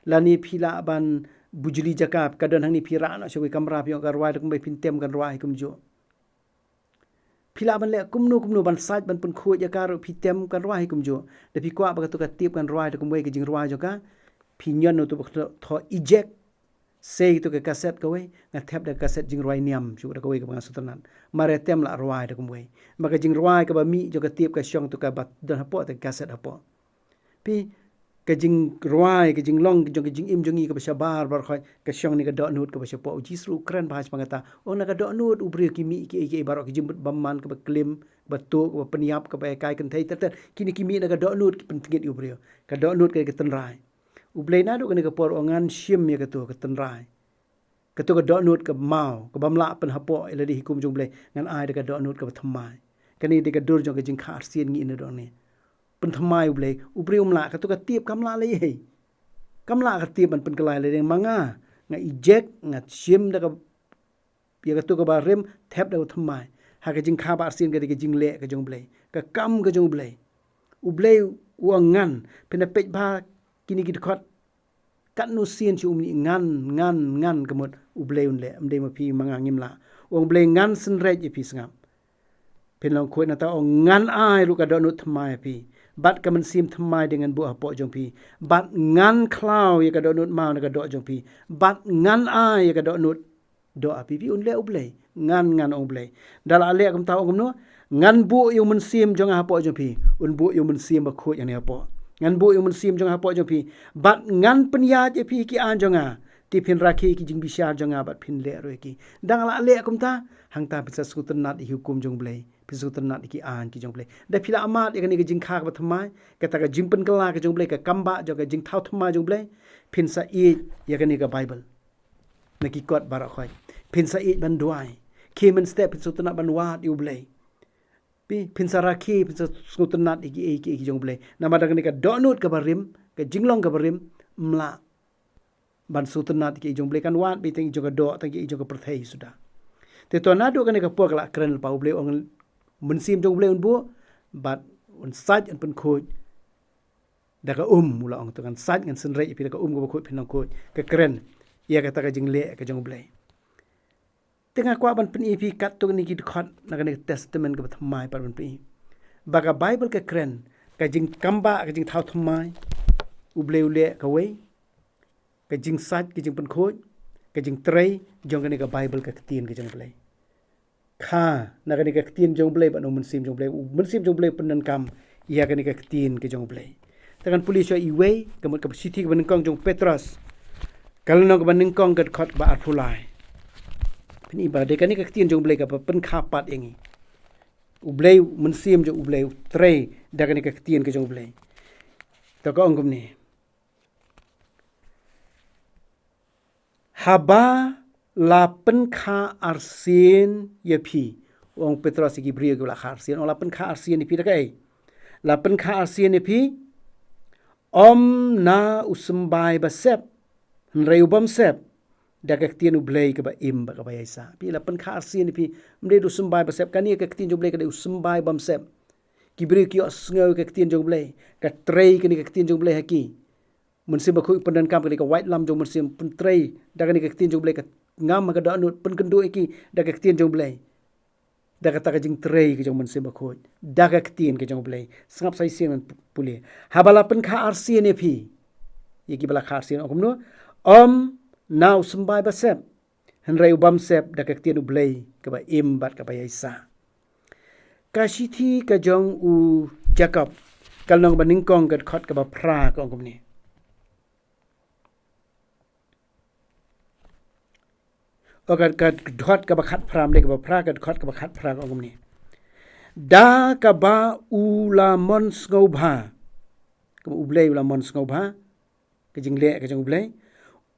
Lane phi lah ban bujli jaka, ka don hangne phi rah noh sha kawei kamra phi ong kan rwai da kumwei, phin tem kan rwai kumjuh. Phi lah ban leh kumno kumno ban sait ban pynkhuid ïa ka ruh phi tem kan rwai kumjuh. Da phi kwah ba kato ka tape kan rwai da kumwei ka jingrwai jong ka, phi ñion noh to ba ka thoh eject. Sei to ka cassette kawei, nga thep da ka cassette jingrwai niam shuh da kawei kaba nga sngewtynnat. Mar ïa tem lah rwai da kumwei. Ma ka jingrwai kaba mih jong ka tape ka shong to kaba don hapoh, to ka cassette hapoh. Phi, ka jingrwai, ka jinglong jong ka jingim jong ngi kaba shabar baroh khoit, ka shong ne ka dohnud kaba shapoh. U Jisu u kren bha shaphang kata. Ong na ka dohnud u briew ki mih kiei kiei baroh, ki jingbit bymman, kaba klim, kaba tuh, kaba pynïap, kaba ïakai kynthei ter ter. Kine ki mih na ka dohnud, ki pyntngit ïa u briew. Ka dohnud ka, ka tynrai. U Blei naduh kane ka por u ong ngan shim ïa kato ka tynrai. Kato ka dohnud ka maw, ka bym lah pynhapoh ïa lade ha hukum jong u Blei, ngan ai da ka dohnud kaba thymmai. Kane dei ka dur jong ka jingkha arsien ngi ïa naduh hangne. Pynthymmai u Blei, u briew um lah, kato ka tape kam lah lei ei. Kam lah ka tape ban pynkylla ïa lade, ma nga, nga eject, nga shim da ka, ïa kato kaba rim, thep da kaba thymmai. Ha ka jingkha ba arsien ka dei ka jingleh ka jong u Blei, ka kam ka jong u Blei. U Blei u ong ngan, phin da peit bha kine ki dkhot. Katno sien shu um mih ngan, ngan, ngan ka mut u Blei un leh, ym dei ma phi ma nga ngim lah. U ong u Blei ngan synreit ïa phi sngap. Phin long khuid nangta u ong ngan ai ruh ka dohnud thymmai ïa phi. Bad ka mynsiem thymmai dei ngan buh hapoh jong phi. Bad ngan khlaw ïa ka dohnud maw na ka doh jong phi. Bad ngan ai ïa ka dohnud doh ha phi, phi un leh u Blei. Ngan, ngan ong u Blei. Da lah leh kumta ong kumno? Ngan buh ïa u mynsiem jong nga hapoh jong phi. Un buh ïa u mynsiem bakhuid hangne hapoh. Ngan buh ïa u mynsiem jong nga hapoh jong phi. Bad ngan pynïaid ïa phi ki aiñ jong nga. Te phin rakhe ki jingbishar jong nga bad phin leh ruh ïa ki. Da nga lah leh kumta, hangta phin sa sngewtynnat ïa ki hukum jong u Blei. Phin sngewtynnat ïa ki aiñ ki jong u Blei. Da phi lah mad ïa kane ka jingkha kaba thymmai, kata ka jingpynkylla ka jong u Blei, ka kam ba jong ka jingthaw thymmai jong u Blei, phin sa ïeit ïa kane ka Baibl. Na ki kot baroh khoit. Phin sa ïeit ban duwai. Khie mynstep phin sngewtynnat ban wad ïa u Blei. Phi, phin sa rakhe, phin sa sngewtynnat ïa kiei kiei ki jong u Blei. Namar da kane ka dohnud kaba rim, ka jinglong kaba rim, ym lah ban sngewtynnat ïa kiei jong u Blei, kan wad beit tang ïa ki jong ka doh, tang ïa ki jong ka pyrthei suda. Te to naduh kane ka por ka la kren lypa, u Blei u ong mynsiem jong u Blei un buh, bad un sait un pynkhuid. Da ka um, u la ong to ngan sait ngan synreit ïa phi da ka um kaba khuid phin long khuid. Ka kren ïa kata ka jingleh ka jong u Blei. Te nga kwah ban pyni ïa phi katto katne ki dkhot na kane ka Testament kaba thymmai pat ban pyni. Ba ka Baibl ka kren ka jingkam ba, ka jingthaw thymmai, u Blei u leh kawei, ka jingsait, ka jingpynkhuid, ka jingtrei jong kane ka Baibl, ka ktien ka jong u Blei. Kha na kane ka ktien jong u Blei bad na u mynsiem jong u Blei, u mynsiem jong u Blei u pyndonkam ïa kane ka ktien ka jong u Blei. Te ngan pule shuwa iwei, ka mut ka shithi kaba nyngkong jong u Petros, ka lynnong kaba nyngkong, ka dkhot kaba arphew lai. Phin i ba dei kane ka ktien jong u Blei kaba pynkha pat ïa ngi. U Blei, u mynsiem jong u Blei u trei da kane ka ktien ka jong u Blei. To ka ong kumne. Haba la pynkha arsien ïa phi. U ong Petros ïa ki briew kiba la kha arsien, u ong la pynkha arsien ïa phi da kaei? La pynkha arsien ïa phi, ym na u symbai ba sep, hynrei u bym sep, da ka ktien u Blei kaba im bad kaba ïaisah. Phi, la pynkha arsien ïa phi, ym dei da u symbai ba sep, kane ka ktien jong u Blei ka dei u symbai bym sep. Ki briew ki ïohsngew ka ktien jong u Blei, ka trei kane ka ktien jong u Blei ha ki. Mynsiem Bakhuid u pyndonkam kane ka waitlam jong u Mynsiem, pyntrei da kane ka ktien jong u Blei, ka ngam ha ka dohnud, pynkynduh ïa ki da ka ktien jong u Blei. Da kata ka jingtrei ka jong u Mynsiem Bakhuid da ka ktien ka jong u Blei. Sngap sa shisien ngan pu-, pule. Haba la pynkha arsien ïa phi, ïa kiba la kha arsien, ong kumno? Ym na u symbai ba sep, hynrei u bym sep, da ka ktien u Blei kaba im bad kaba ïaisah. Ka shithi ka jong u Jakob, ka lynnong ba nyngkong, ka dkhot kaba phra, ka ong kumne. O ka, ka dkhot kaba khatphra, ym dei kaba phra, ka dkhot kaba khatphra, ka ong kumne. Da kaba u la mon sngewbha, kaba u Blei u la mon sngewbha, ka jingleh ka jong u Blei,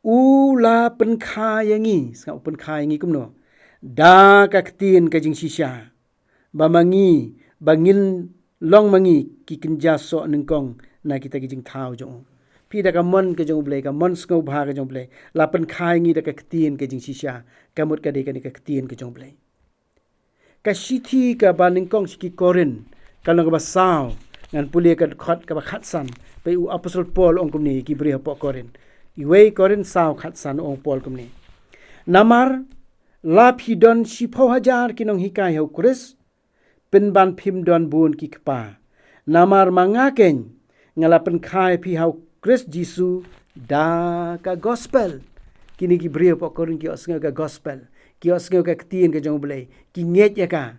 u la pynkha ïa ngi, sngap, u pynkha ïa ngi kumno? Da ka ktien ka jingshisha, ba ma ngi ba ngin long ma ngi ki kynja soh nyngkong na kita ki jingthaw jong u. Phi da ka mon ka jong u Blei, ka mon sngewbha ka jong u Blei, la pynkha ïa ngi da ka ktien ka jingshisha, ka mut ka dei kane ka ktien ka jong u Blei. Ka shithi kaba nyngkong sha ki Korinth, ka lynnong kaba saw, ngan pule ka dkhot kaba khatsan, peit u Apostol Paul u ong kumne ïa ki briew hapoh Korinth. Iwei Korinth saw khatsan, u ong Paul kumne: Namar la phi don shiphew hajar ki nonghikai ha u Khrist, pynban phim don bun ki kpa. Namar ma nga keiñ, nga la pynkha ïa phi ha u Khrist Jisu da ka gospel. Kine ki briew hapoh Korinth ki ïohsngew ka gospel, ki ïohsngew ka ktien ka jong u Blei, ki ngeit ïa ka.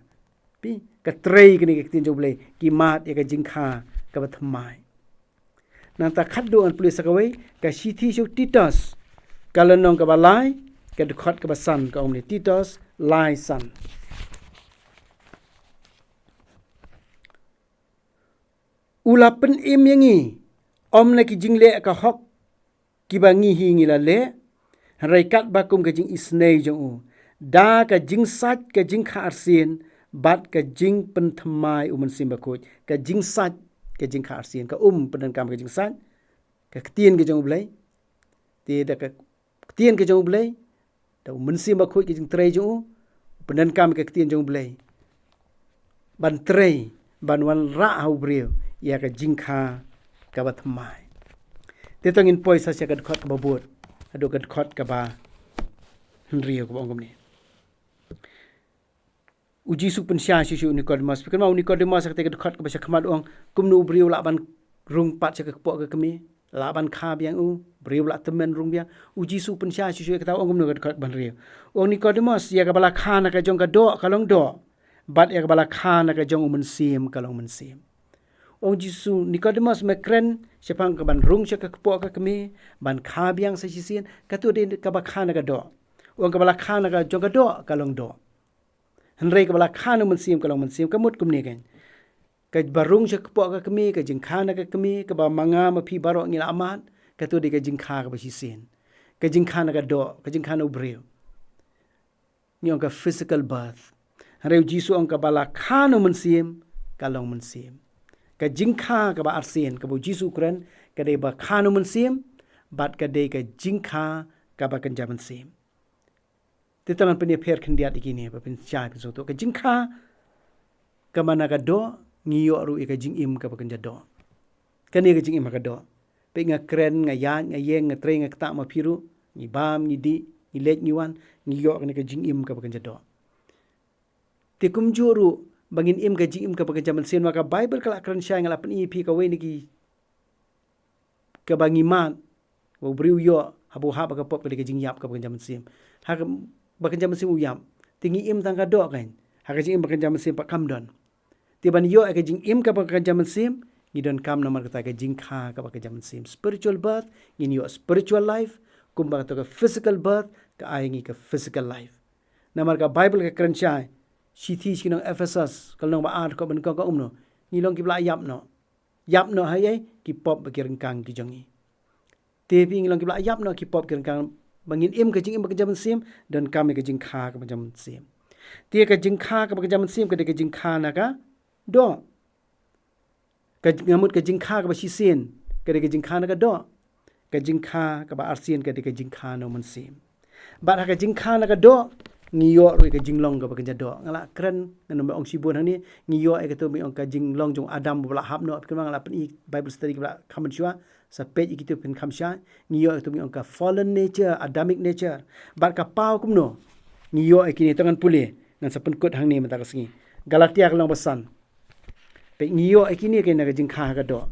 Phi, ka trei kane ka ktien jong u Blei, ki mad ïa ka jingkha kaba thymmai. Nangta khatduh ngan pule sa kawei, ka shithi sha u Titus, ka lynnong kaba lai, ka dkhot kaba san, ka ong kumne, Titus lai san: U la pynim ïa ngi, ym na ki jingleh ka hok kiba ngi hi ngi la leh, hynrei katba kum ka jingisynei jong u, da ka jingsait ka jingkha arsien bad ka jingpynthymmai u Mynsiem Bakhuid. Ka jingsait ka jingkha arsien, ka um pyndonkam ka jingsait, ka ktien ka jong u Blei. Te da ka ktien ka jong u Blei, da u Mynsiem Bakhuid ka jingtrei jong u, u pyndonkam ka ktien jong u Blei ban trei, ban wanrah ha u briew ïa ka jingkha kaba thymmai. Te to ngin poi sa sha ka dkhot kaba bud, haduh ka dkhot kaba hynriew, kaba ong kumne. U Jisu u pynshai shuh shuh u Nikodemos. Phi kynmaw u Nikodemos ha kata ka dkhot kaba sha khmat u ong, kumno u briew u lah ban rung pat sha ka kpoh ka kmie, lah ban kha biang, u briew u lah tymmen rung biang. U Jisu u pynshai shuh shuh ïa kata, u ong kumno ha ka dkhot kaba hynriew? U ong, Nikodemos, ïa kaba la kha na ka jong ka doh ka long doh, bad ïa kaba la kha na ka jong u Mynsiem ka long mynsiem. U ong Jisu, Nikodemos, me kren shaphang ka ban rung sha ka kpoh ka kmie, ban kha biang sa shisien, kato dei kaba kha na ka doh. U ong kaba la kha na ka jong ka doh ka long doh, hynrei kaba la kha na u Mynsiem ka long mynsiem. Ka mut kumne keiñ, kaba rung sha ka kpoh ka kmie, ka jingkha na ka kmie, kaba ma nga ma phi baroh ngi la mad, kato dei ka jingkha kaba shisien, ka jingkha na ka doh, ka jingkha na u briew. Ngi ong ka physical birth. Hynrei u Jisu u ong kaba la kha na u Mynsiem ka long mynsiem. Ka jingkha kaba arsien kaba u Jisu u kren, ka dei ba kha na u Mynsiem, bad ka dei ka jingkha kaba kynja mynsiem. Te to ngan pynïapher khyndiat ïa kine, ba phin shai phin sngewthuh. Ka jingkha kaba na ka doh, ngi ïoh ruh ïa ka jingim kaba kynja doh. Kane ka jingim ha ka doh, peit, nga kren, nga ïaid, nga ïeng, nga trei, nga ktah ma phi ruh, ngi bam, ngi dih, ngi leit, ngi wan, ngi ïoh kane ka jingim kaba kynja doh. Te kumjuh ruh, ba ngin im ka jingim kaba kynja mynsiem, namar ka Baibl ka la kren shai, nga la pyni ïa phi, kawei na ki kaba ngi mad, ba u briew u ïoh haba u hap ha ka pop, ka dei ka jingïap kaba kynja mynsiem. Ha kaba kynja mynsiem u ïap. Te ngi im tang ka doh keiñ. Ha ka jingim ba kynja mynsiem pat kam don. Te ban ïoh ïa ka jingim kaba kynja mynsiem, ngi donkam namar kata ka jingkha kaba kynja mynsiem. Spiritual birth, ngin ïoh spiritual life, kumba kato ka physical birth ka ai ngi ka physical life. Namar ka Baibl ka kren shai, shithi sha ki nong Ephesos, ka lynnong ba ar, ka banyngkong ka ong kumno? Ngi long kiba la ïap noh. Ïap noh ha ei? Ki pop bad ki ryngkang ki jong ngi. Te phi, ngi long kiba la ïap noh ki pop ki ryngkang, ba ngin im ka jingim ba kynja mynsiem, donkam ïa ka jingkha kaba kynja mynsiem. Te ka jingkha kaba kynja mynsiem ka dei ka jingkha na ka doh. Ka, nga mut, ka jingkha kaba shisien ka dei ka jingkha na ka doh. Ka jingkha kaba arsien ka dei ka jingkha na u Mynsiem. Bad ha ka jingkha na ka doh, ngi ïoh ruh ïa ka jinglong kaba kynja doh. Nga la kren, ngan ym ong shibun hangne, ngi ïoh ïa kato ba ngi ong ka jinglong jong u Adam ba la hap noh, phi kynmaw nga la pyni Bible study kaba la kham mynshuwa, sa peit ïa kito phin kham shai, ngi ïoh ïa kato ba ngi ong ka fallen nature, Adamic nature. Bad ka paw kumno? Ngi ïoh ïa kine, to ngan pule, ngan sa pynkut hangne mynta ka sngi. Galatia ka lynnong ba san. Peit, ngi ïoh ïa kine keiñ na ka jingkha ha ka doh.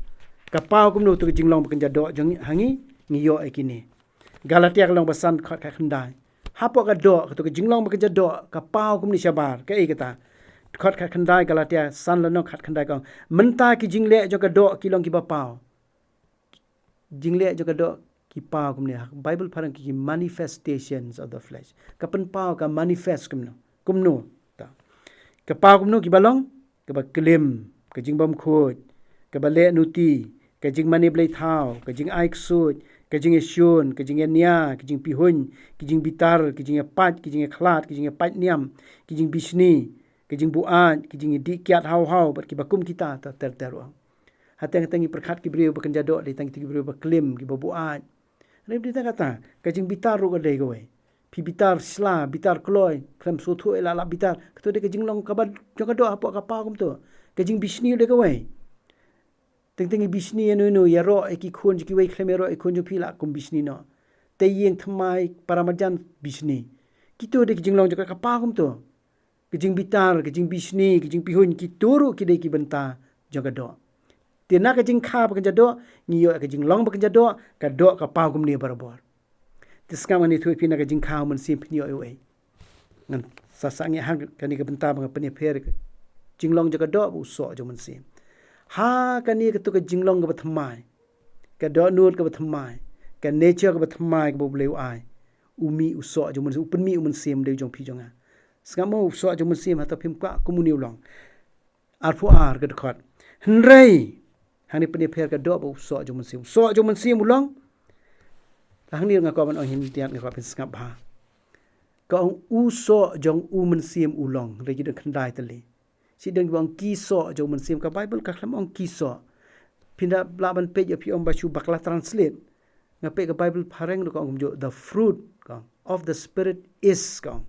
Ka paw kumno kato ka jinglong ba kynja doh jong ngi ha ngi, ngi ïoh ïa kine. Galatia ka lynnong ba san, dkhot khatkhyndai. Hapoh ka doh, kato ka jinglong ba kynja doh, ka paw kumne shabar, kaei kata? Dkhot khatkhyndai, Galatia san lynnong khatkhyndai ka ong, mynta ki jingleh jong ka doh ki long kiba paw. Jingleh jong ka doh ki paw kumne, ha Baibl phareng ki, ki manifestations of the flesh. Ka pynpaw, ka manifest kumno? Kumno? Ta. Ka paw kumno kiba long? Kaba klim, ka jingbymkhuid, kaba leh nuti, ka jingmane blei thaw, ka jingai ksuid, ka jingïashun, ka jingïania, ka jingpihuiñ, ka jingbitar, ka jingïapait, ka jingïakhlad, ka jingïapait niam, ka jingbishni, Ki jingbuaid, ki jingdih kiad haw haw bad kiba kum kita, ta ter ter u ong. Hangta tang ngi pyrkhat ki briew ba kynja doh, dei tang ki briew ba klim, kiba buaid. Hynrei dei tang kata, ka jingbitar ruh ka dei kawei. Phi bitar sla, bitar kloi, khlem sngewthuh ïa la la bitar. Kato dei ka jinglong kaba jong ka doh hapoh ka paw kumto. Ka jingbishni dei kawei. Teng teng i bishni ïa no no, ïaroh ïa ki khun jong kiwei khlem ïaroh ïa ki khun jong phi la kum bishni noh. Te ïing thymmai para marjan bishni. Kito dei ki jinglong jong ka paw kumto. Ka jingbitar, ka jingbishni, ka jingpihuiñ, kito ruh ki dei ki bynta jong ka doh. Te na ka jingkha ba kynja doh, ngi ïoh ka jinglong ba kynja doh, ka doh ka paw kumne barabor. Te sngap ngan ïathuh ïa phi na ka jingkha u mynsiem phin ïoh ïa u ei. Ngan sa sangeh ha kane ka bynta ba nga pynïapher ka jinglong jong ka doh bad u soh jong u mynsiem. Ha kane kato ka jinglong kaba thymmai. Ka dohnud kaba thymmai. Ka nature kaba thymmai kaba U Blei u ai. U mih u soh jong u mynsiem, u pynmih u mynsiem dei jong phi jong nga. Sngap mo, u soh jong u mynsiem hato phim kwah kum une u long. Arphew ar ka dkhot. Hynrei hangne pynïapher ka doh bad u soh jong u mynsiem. U soh jong u mynsiem u long. La hangne nga kwah ban ong hynrei nga kwah phin sngap bha. Ka ong u soh jong u mynsiem u long. Hynrei ki don khyndai tylli. Shi don kiba ong ki soh jong u mynsiem, ka Baibl ka khlem ong ki soh. Phin da lah ban peit ïa phi ong ba shu bakla translate. Nga peit ka Baibl phareng ruh ka ong kumjuh, the fruit, ka ong, of the Spirit is, ka ong.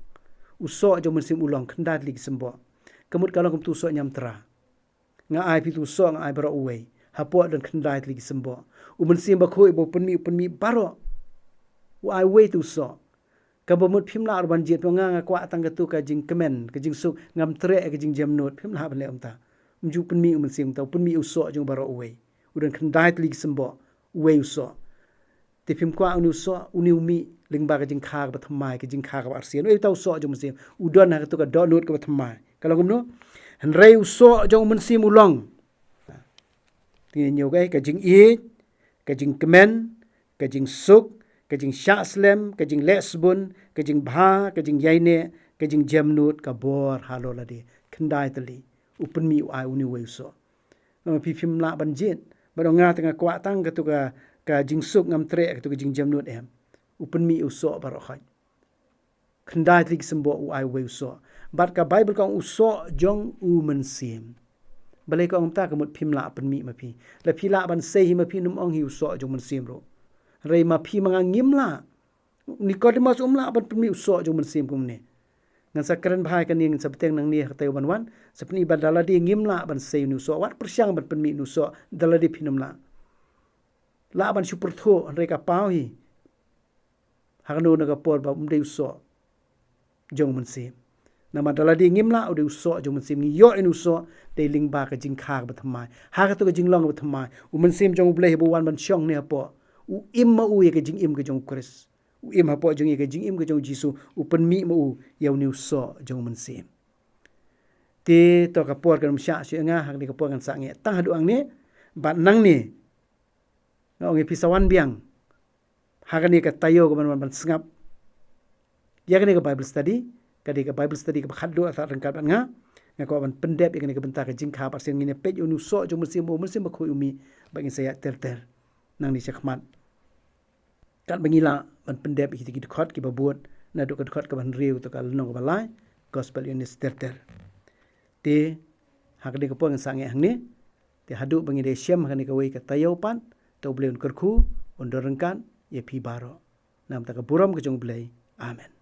U soh jong u mynsiem u long, khyndai tylli ki symboh. Ka mut ka long kum uto u soh ñiamtra. Nga ai phi uto u soh, nga ai baroh uwei. Hapoh don khyndai tylli ki symboh. U Mynsiem Bakhuid ba u pynmih, u pynmih baroh. U ai uwei uto u soh. Kaba mut phim lah ruh ban jied, phi ong nga, nga kwah tang kato ka jingkmen, ka jingsuk, ngam treh ka jingjemnud, phim lah ban leh kumta. Um ju pynmih u mynsiem kumta, u pynmih u soh jong u baroh uwei. U don khyndai tylli ki symboh, uwei u soh. Te phim kwah une u soh, une u mih lyngba ka jingkha kaba thymmai, ka jingkha kaba arsien. Uei uta u soh jong u mynsiem? U don ha kato ka dohnud kaba thymmai. Ka long kumno? Hynrei u soh jong u mynsiem u long. Te ngi ñiew ka, ka jingïeit, ka jingkmen, ka jingsuk, ka jingshah slem, ka jingleh sbun, ka jingbha, ka jingïaineh, ka jingjemnud, ka bor halor lade. Khyndai tylli. U pynmih, u ai une uwei u soh. Namar phi phim lah ban jied. Bad ong nga te nga kwah tang kato ka, ka jingsuk, ngam treh kato ka jingjemnud, em. U pynmih u soh baroh khoit. Khyndai tylli ki symboh, u ai uwei u soh. Bad ka Baibl ka ong u soh jong u mynsiem. Balei ka ong kumta? Ka mut phim lah pynmih ma phi. La phi lah ban sei hi ma phi, nym ong hi u soh jong u mynsiem ruh. Hynrei ma phi ma nga ngim lah. U Nikodemos um lah ban pynmih u soh jong u mynsiem kumne. Ngan sa kren bha ïa kane, ngan sa bteng nangne ha ka taïew ban wan. Sa pyni ba da lade ngim lah ban sei une u soh. Wat pyrshang ban pynmih une u soh da lade phin ym lah. Lah ban shu pyrthuh, hynrei ka paw hi. Ha kano kano ka por ba um dei u soh jong u mynsiem. Namar da lade ngim lah, u dei u soh jong u mynsiem, ngi ïoh ïa une u soh dei lyngba ka jingkha kaba thymmai. Ha kato ka jinglong kaba thymmai, u Mynsiem jong U Blei haba u wan ban shong hangne hapoh, u im ma u ïa ka jingim ka jong u Khrist. U im hapoh jong ngi ïa ka jingim ka jong u Jisu, u pynmih ma u ïa une u soh jong u mynsiem. Te to ka por kan ym shah shuh ïa nga, ha kane ka por ngan sangeh tang haduh hangne, bad nangne nga ong ïa phi sa wan biang ha kane ka taïew kaban wan ban sngap ïa kane ka Bible study, ka dei ka Bible study kaba khatduh artat ryngkat bad nga. Nga kwah ban pyndep ïa kane ka bynta ka jingkha ba arsien, ngin ïa peit ïa une u soh jong u Mynsiem, ba u Mynsiem Bakhuid u mih, bad ngin sa ïaid ter ter nangne shakhmat. Katba ngi lah ban pyndep ïa kita ki dkhot kiba bud, naduh ka dkhot kaba hynriew, to ka lynnong kaba lai, Gospel Ïoannis ter ter. Te ha kane ka por ngan sangeh hangne. Te haduh ba ngin da ïashem ha kane kawei ka taïew pat, to U Blei un kyrkhu, un don ryngkat ïa phi baroh. Namar ka burom ka jong U Blei. Amen.